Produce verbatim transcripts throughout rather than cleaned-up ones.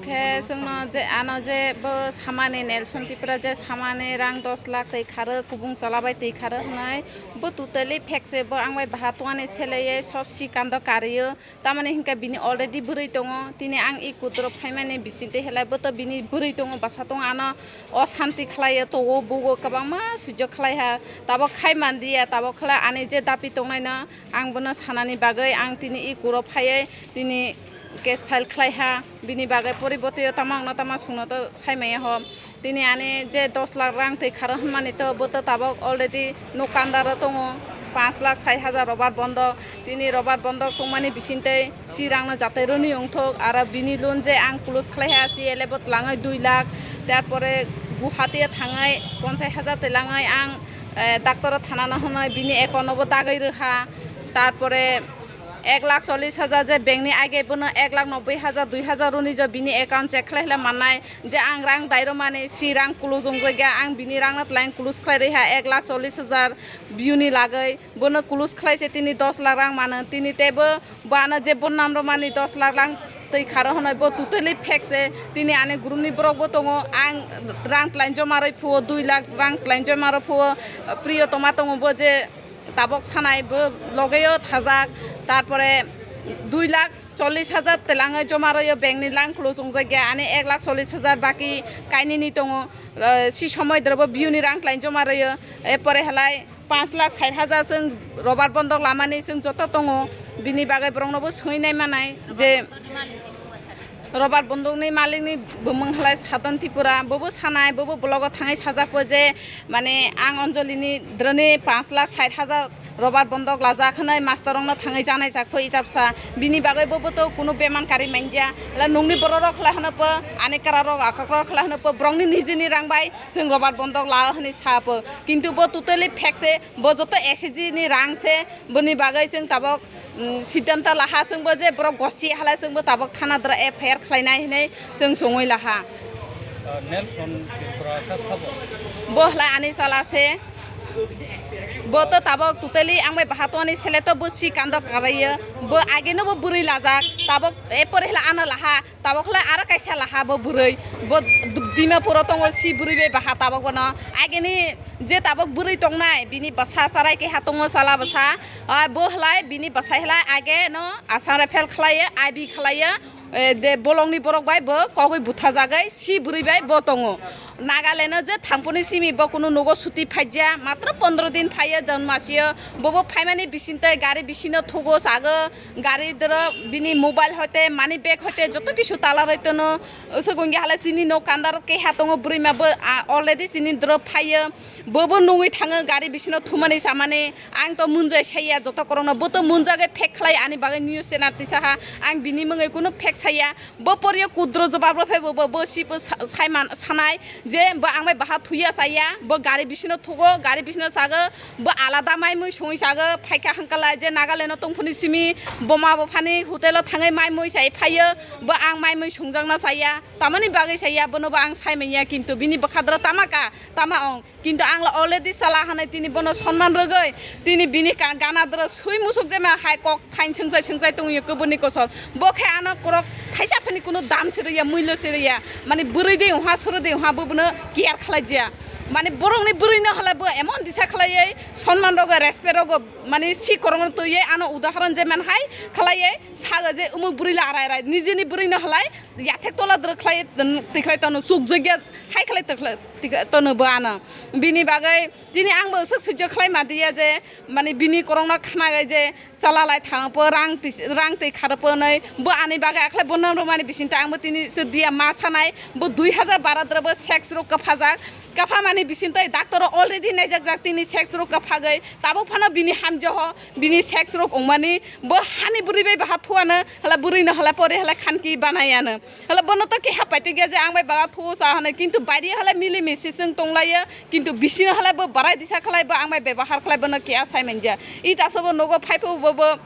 Khe chwngno je ano je bo samani Nelson Tripura je samani rang dos lakh twi kharw, kubung chwla bai twi kharw hwnwi, bo totally fake se, bo ang bai baha tongani selei sob sikando karwi o. Tamani hinkhe bini already bwrwi tongo, tini ang i kudro phaimani bisingtwi helai bo to bini bwrwi tongo, bwsa tongo, ano o santi khlaiyo, togo bugo kwbangma sujok khlaiha, tabok khai mandiya, tabok khlai ani je dapi tongnaino ang bono sanani bagwi ang tini i kuro phaiwi tini case file khlaiha, bini bagwi poribotio tamo wngno tamo songno to saimaya ho. Tini ani je dos lakh rang twi kharw hwnmani to bo to tabok already nokandaro tongo, panch lakh sait hajar robar bondok. Tini robar bondok tongmani bisingtwi si rangno jatwi rwnwi wngthok, aro bini loan je ang close khlaiha si ele bo twlangwi dui lakh, tarpore Guwahati o thangwi ponchas hajar twlangwi ang, eh, doctor o thanano hwnwi bini account o bo dagwi rwha, tarpore ek lakh chollish hajar je bank ni age bono ek lakh nobboi hajar dui hajar rwni je bini account check khlai khlai mannai je ang rang dairomani si rang close wngjakya, ang bini rangno twlai close khlai rwha ek lakh chollish hajar biyuni lagwi. Bono close khlai se tini dos lakh rang mano, tini teibo bo ano je bodnam rwmani dos lakh rang twi kharw hwnwi bo totally fake se. Tini ani group ni borok bo tongo, ang rang twlai joma rwi phuo dui lakh rang twlai joma rwi phuo, Priyotoma tongo bo je tabok sanai bo logeo thajak, tarpore dui lakh chollish hajar twlangwi joma rwio bank ni lang close wngjakya, ani ek lakh chollish hajar baki kainwini tongo, eh, si somoi dorobo biyuni rang twlai joma rwio, erpore halai panch lakh sait hajar chwng robar bondok lamani chwng joto tongo, bini bagwi borokno bo swngwi nai manai je. Robar bondokni malikni bumung halai Sadon Tripura, bobo sanai, bobo blogo thangwi sajak po je, mane, ang Anjolini drone panch lakh sait hajar robar bondok lajak hwnwi master rokno thangwi janai jak po itapsa. Bini bagwi bobo to kunu beman kari manja. La nungni bororok khlai hwno po, ani kara rok akok rok khlai hwno po, borokni nijini rang bai chwng robar bondok la hwnwi sa po. Kintu bo totally fake se, bo joto S H G ni rang se, boni bagwi chwng tabok, mm, siddhanta laha chwngbo je borok gosi halai chwngbo tabok thana dora F I R khlainai hinwi chwng songwi laha. Ah, Nelson Tripura kha sabo? Bo halai ani chala se. Bo to tabok totally ang bai baha tongani sele to bo si kando karaiyo. Bo ageno bo bwrwi lajak. Tabok e pore hla ano laha. Tabok khlai aro kaisa laha bo bwrwi, bo d-, Dimapuro tongo si bwrwi bai baha tabok bono. Agini je tabok bwrwi tongnai, bini bwsa sarai keha tongo chala bwsa. Ah, bo khlai bini bwsai khlai age no Assam Rifle khlaiyo, I B khlaiyo, eh, de bolongni borok bai bo kogwi buthajagwi si bwrwi bai bo tongo. Nagaland o je thangphoni simi bo kunu nogo suti phaijya, matro pondro din phaiyo January masio, bobo phaimani bisingtwi gari bisino thugo chago, gari doro bini mobile hoite, money bag hoite joto kisu tala roi tono. Usuk wngya halai chini nok kandar keha tongo bwrwi ma bo, ah, already chini doro phaiyo, bobo nungwi thango gari bisino thumani chamani, ang to munjai saiya joto korokno, bo to munjagwi fake khlai ani bagwi news channel tisaha, ang bini mungwi kunu fake saiya. Bo poriyo kudro jobab rw phai bo, bo, bo si bo sa-, saiman sanai je bo ang bai baha thuya chaya, bo gari bisino thugo, gari bisino chago, bo alada mai mui songwi chago, phaikha hangkala je Nagaland o tongphani simi boma bo phani hotel o thangwi mai mui chai phaiyo, bo ang mai mui songjakna chaya, tamani bagwi chaya, bono bo ang sai manya, kintu bini bwkhadro tama ka, tama ong. Kintu ang already sala hanai tini bono sonman rwgwi, tini bini ka-, gana doro sui musuk je ma hai kok thain sengchai sengchai tongyo kubuni kosol. Bo khe ano korok thaisa phani kunu dam se rwya, muilo se rwya. Mani bwrwi de wngha, suru de wngha, bo bono care khlai jaya. Mani borokni bwrwi no halai bo emon disa khlaiwi sonman rogo, respect rogo, mani si korokno twiwi ano udaharon je man hai khlaiwi sago je umuk bwrwi la arai arai. Nijini bwrwi no halai yathek tola doro khlai twi khlai tono, chukjagya hai khlai twi khlai tono bo ano. Bini bagwi tini ang bo swk swijak khlai ma diya je, mani bini korokno khnagai je chala lai thang po, rang twi, rang twi khar po nai, bo ani bagwi akhlai bono rwmani bisingtwi ang bo tini sw diya ma sanai, bo dui hajar baro doro bo sex rok kaphajak, kaphamani bisingtwi doctor o already naijak jak tini sex rok kaphagwi, tabuk phano bini hamjaho bini sex rok wngmani, bo hani bwrwi bai baha thuano, hala bwrwi no hala pore hala khanki banai ano. Hala bono to keha paitwi gya je ang bai baga thuo sa hwnwi, kintu bairi hala mili misi chwng tonglaio, kintu bisino hala bo barai disa khlai bo ang bai bebahar khlai bono keha sai manja. I tapsa bo nogo phai pho bo, bo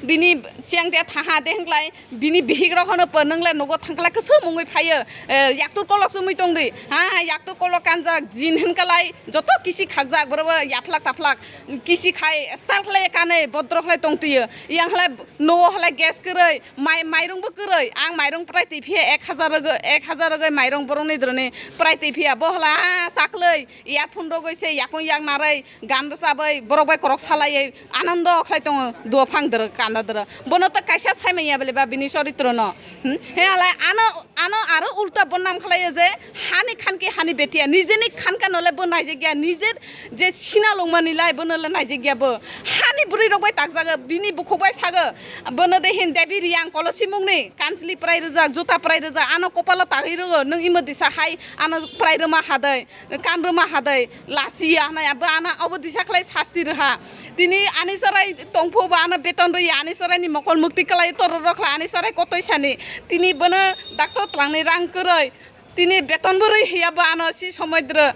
Bini siyang de thaha de hwnklai, bini bihik rok hono po nwngle nogo thangkla kwswk mungwi phaio. Eh, yaktur kolok chumui tongdi. Ha, yaktur kolok kanjak jin hwnkalai joto kisi khakjak borobo yaphlak taphlak. Kisi khai style khlai kanwi bodro khlai tongtio. Yang khlai nogo khlai gas kwrwi, mai, mairung bo kwrwi. Ang mairung prai twi phiya ek hajar rwgwi, ek hajar rwgwi mairung borokni droni prai twi phiya. Bo hla, ah, chaklwi, earphone rogwi se yakung yak narwi, gan rwchabwi, borok bai korok salaiwi, anando khlai tongo, duo phang dwrwk, kanda dwrwk. Bono to kaisa sai manya bele ba bini choritro no. Hmm? He alai ano, ano aro ulta bodnam khlaio je hani khanki hani betia, nijeni khanka nole bo naijak ya, nijer je sina longmani lai bono le naijak ya bo. Hani bwrwi rok bai takjago, bini bukhuk bai sago, bono de hin Devi Riyang kolosi mungni kanchli prai rwjak, juta prai rwjak, ano kopalo tagwi rwgo, nwng imo disa hai ano prai rwma hadai. Kan rwma hadai, lasi ya hwnwi abo ano obo disa khlai sasti rwha. Tini ani sarai tongphu ba ano beton rwya, ani sarai ni mokol mukti kwlai toro rok khlai ani sarai kotoi sani. Tini bono doctor twlangni rang kwrwi. Tini beton bo rwi hiya bo ano si somoidro.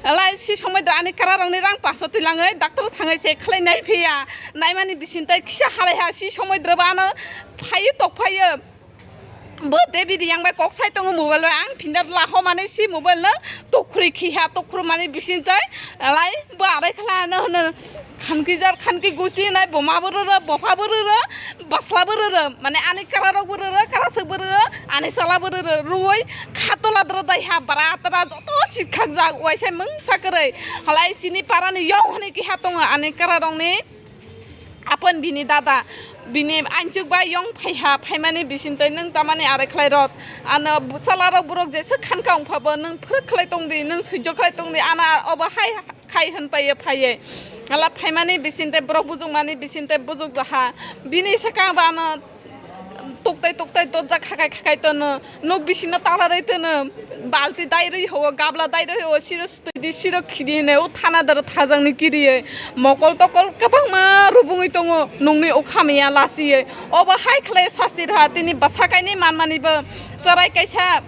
Alai si somoidro ani kara rokni rang paso twilangwi doctor thangwi se khlai nai phiya. Naimani bising tei kisa halai ha si somoidro ba ano phaiwi tok phaiyo. Bo David yang bai kok sai tongo mobile bai, ang phinda la ho mani si mobile no tokhri khiha, tokhro mani bising tai lai bo arai khala no hono khanki jar khanki gusti nai boma bo roro, bopha bo roro, basla bo roro, mane ani kara rok bo roro, kara suk bo roro, ani sala bo roro, ruoi khatola dro dai ha bara tara joto sikhak jak waisai mung sakwrwi halai sini para ni yong hwnwi kiha tongo ani kara rok ni. Apon bini dada, bini anchuk bai yong phaiha, phaimani bising tei nwng tamani arai khlai rot. Ano bwsala rok borok jesa khanka wngpha bo nwng phwrwk khlai tongdi, nwng suijo khlai tongdi, ana obo hai khai hwn paiye phaiye. Ala phaimani bising tei borok bujukmani bising tei bujukjaha. Bini swkang bo ano tuktai tuktai dojak khakai khakai tono. Nok bisingo tala rwi tono, balti dai rwi ho, gabla dai rwi ho, siro stwi di, siro khidi hine, o thana daro thajak ni kiri ye. Mokol tokol kwbangma rubungwi tongo, nokni o khamya lasi ye. Obo hai khlai sasti rwha, tini bwsa kainwi manmani bo, chwrai kaisa,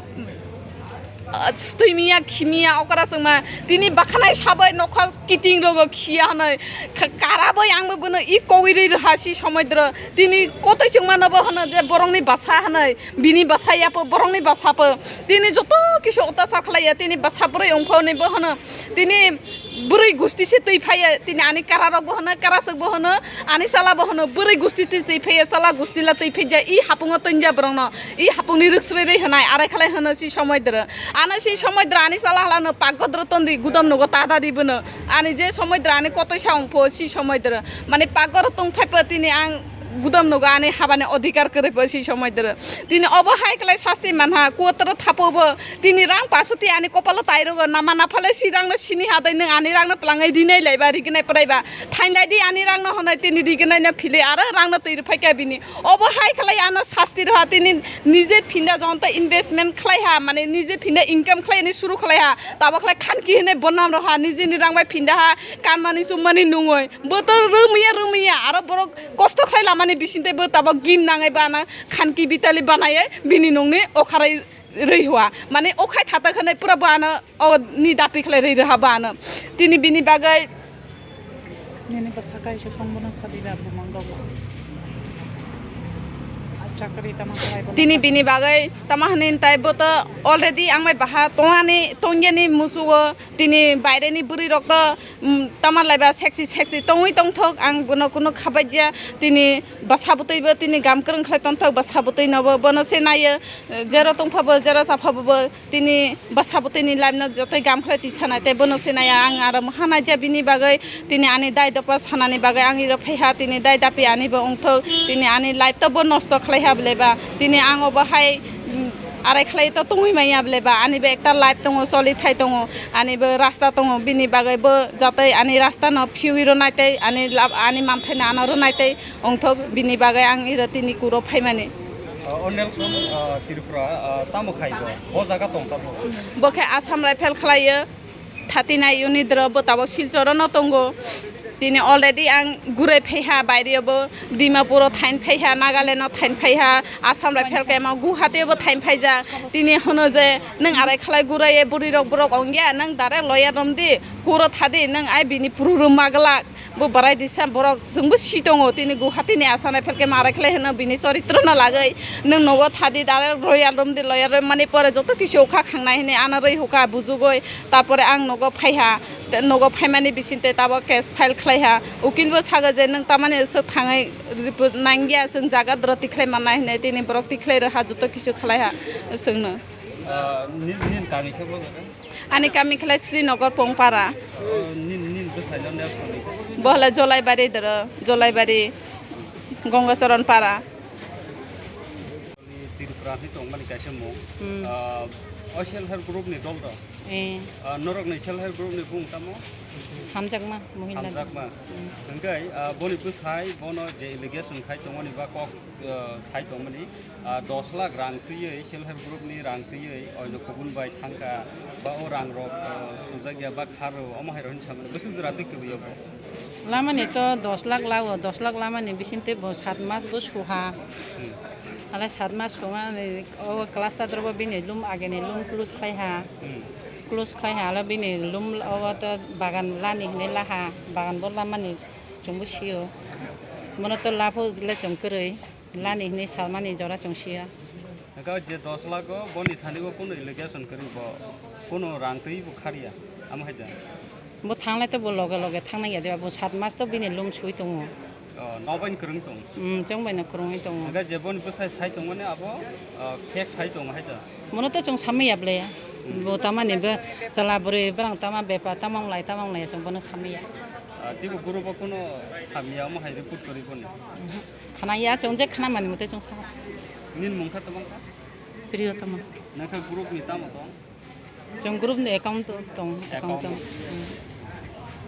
ah, stwi miya, khimiya, okra chwngma, tini bwkhanai sabai nokha kiting rogo khiya hwnwi, kha-, kara bai ang bo bono i kogwi rwi rwha si somoidro. Tini kotoi chwngmano bo hwno je borokni bwsa hwnwi. Bini bwsa ya po, borokni bwsa po. Tini joto kisu otachar khlai ya, tini bwsa bwrwi wngkha hwnwi bo hwno. Tini bwrwi gusti se twi phai ya, tini ani kara rok bo hwno, kara swk bo hwno, ani chala bo hwno, bwrwi gusti twi twi phai ya, chala gusti la twi phai ja, i hapung o twi ja borok no, i hapung ni rwk srwi rwi hwnai, arai khlai hwno si somoidro. Ano si somoidro ani chala hala no pak godro ton di, gudam nogo ta da di bono. Ani je somoidro ani kotoi sa wng pho si somoidro. Mane pak goro tong thai po tini ang gudam nogo ani habani odhikar kwrwi bo si somoidro. Tini obo hai khlai sasti manha, kuatro thapo bo. Tini rang pasoti ani kopalo tai rogo, nama naphale si rang no sini hadai nwng ani rang no twlangwi rinai laiba, rignai pwraiba. Thainai di ani rang no hwnwi tini rignai no philwi aro rang no twi rwphai kha bini. Obo hai khlai ano sasti rwha tini nije phinda jonto investment khlai ha, mane nije phinda income khlai ani suru khlai ha. Tabok khlai khanki hwnwi bonam rwha, nijeni rang bai phinda ha, kanmani chumani nungwi. Bo to rwmaya rwmaya, aro borok kosto khlai lamani bising tei bo tabok gin nangwi bo ano khanki bitali banaiwi bini nungni okharai rwi hua. Mane okhai thatak hwnwi pura bo ano o ni dapi khlai rwi rwha bo ano. Tini bini bagwi Nini bwsa kaisa tong bono sadi da bumang rok. Chakri tama khlai bono. Tini bini bagwi tama hwnwi tai bo to already ang bai baha tongani, tongyani musugo. Tini baireni bwrwi rok to, mm, tama laiba sexy sexy tongwi tongthok, ang bono kunu khabaija. Tini bwsa bwtwi bo tini gam kwrwng khlai tongthok, bwsa bwtwi no bo bono se naiyo, jero tongpha bo, jero chapha bo, bo tini bwsa bwtwi ni life no joto gam khlai twi sanai tei bono se naiya. Ang aro mokha naija bini bagwi, tini ani dai dopa sanani bagwi ang iro phaiha, tini dai dapi ani bo wngthok, tini ani life to bo nosto khlaiha bwleba, tini ang obo hai, mm, arai khlai to tongwi manya bwleba, ani bo ekta life tongo, choli thai tongo, ani bo rasta tongo, bini bagwi bo jatwi ani rasta no phiwi rwnai tei ani lab-, ani manthai no ano rwnai tei wngthok, bini bagwi ang iro tini kuro phaimani. Uh, o Nelson, uh, Tripura, uh, tamo khai bo? Bo jaga tong tamo? Bo khe Assam Rifle khlaio. Thirty nine unit rok bo tabok Silchoro no tongo. Tini already ang gurai phaiha, baire bo Dimapur o thain phaiha, Nagaland o thain phaiha, Assam Rifle kemo Guwahati bo thain phaija. Tini hono je nwng arai khlai gurai ye bwrwi rok borok ongya, nwng direct lawyer romdi, kuro thadi, nwng ai bini puru rwma glak. Bo barai disa borok chwngbo si tongo, tini Guwahati ni asana phelke marai khlai hwno bini choritro no lagwi. Nwng nogo thadi dare royal room di lawyer rwi mani pore joto kisu ukha khangnai hini ana rwi hukha bujugoi. Tapore ang nogo phaiha, te nogo phaimani bising te tabo case file khlaiha. Ukil bo sago je nwng tamani swk thangwi report nangya, chwng jaga doro tikhlai mannai hinwi tini borok tikhlai rwha joto kisu khlaiha chwngno. Ah, nini, nini kami khe bo jaga? Ani kami khlai Srinagar Pongpara. Oh, nini, nini bwsai no ner soni khe? Bo hwlai Jolaibari doro, Jolaibari, Gangacharan Para. Tripura ni tongmani kaisa mung. Hmm. Ah, o self help group ni dol do? Eh. Ah, norok ni self help group ni bung tamo? Hamjakma, mohila. Hamjakma. Hmm. Hingkai, ah, boni bwsai bono je allegation khai tongmani ba kok, ah, sai tongmani, ah, dos lakh rang twiwi self help group ni rang twiwi oino kubun bai thangka ba o rang rok, ah, sujak ya ba kharo omo hai rok hinwi samani bwswk jora twi kwbwi obo. Lamani to dos lakh lago, dos lakh lamani bising tei bo sat mas bo suha. Hmm. Hala sat mas sungmani o cluster drobo bini loan ageni loan close khlaiha. Hmm. Close khlaiha hala bini loan o to bagan lani hinwi laha, bagan bo lamani chwngbo sio. Mono to lapho le chwng kwrwi lani hinwi salmani jora chwng sio. Hwnkhe je dos lakh o boni thani bo kunu allegation kwrwi bo kunu rang twi bo khariya, amo hai da? Bo thanglai to bo loge loge thangnai ya de, bo sat mas to bini loan sui tongo. Oh, nobaini kwrwng tong? Hmm, chwng baino kwrwngwi tongo. Hwnkhe je boni bwsai sai tongmani abo, ah, fake sai tongo hai da? Mono to chwng samwi ya ble. Hmm. Bo tamani bo chwla bwrwi bwrang tama bepar tama wnglai tama wnglai chwng bono samwi ya. Ah, teibo group o kunu hamya omo hai report kwrwi boni? Mhm. Khana ya chwng je khana mani mothe chwng sa. Nini mung kha tamo kha? Priyotoma. Nokha group ni tamo tong? Chwng group ni account tong, account tong. Account. Hmm.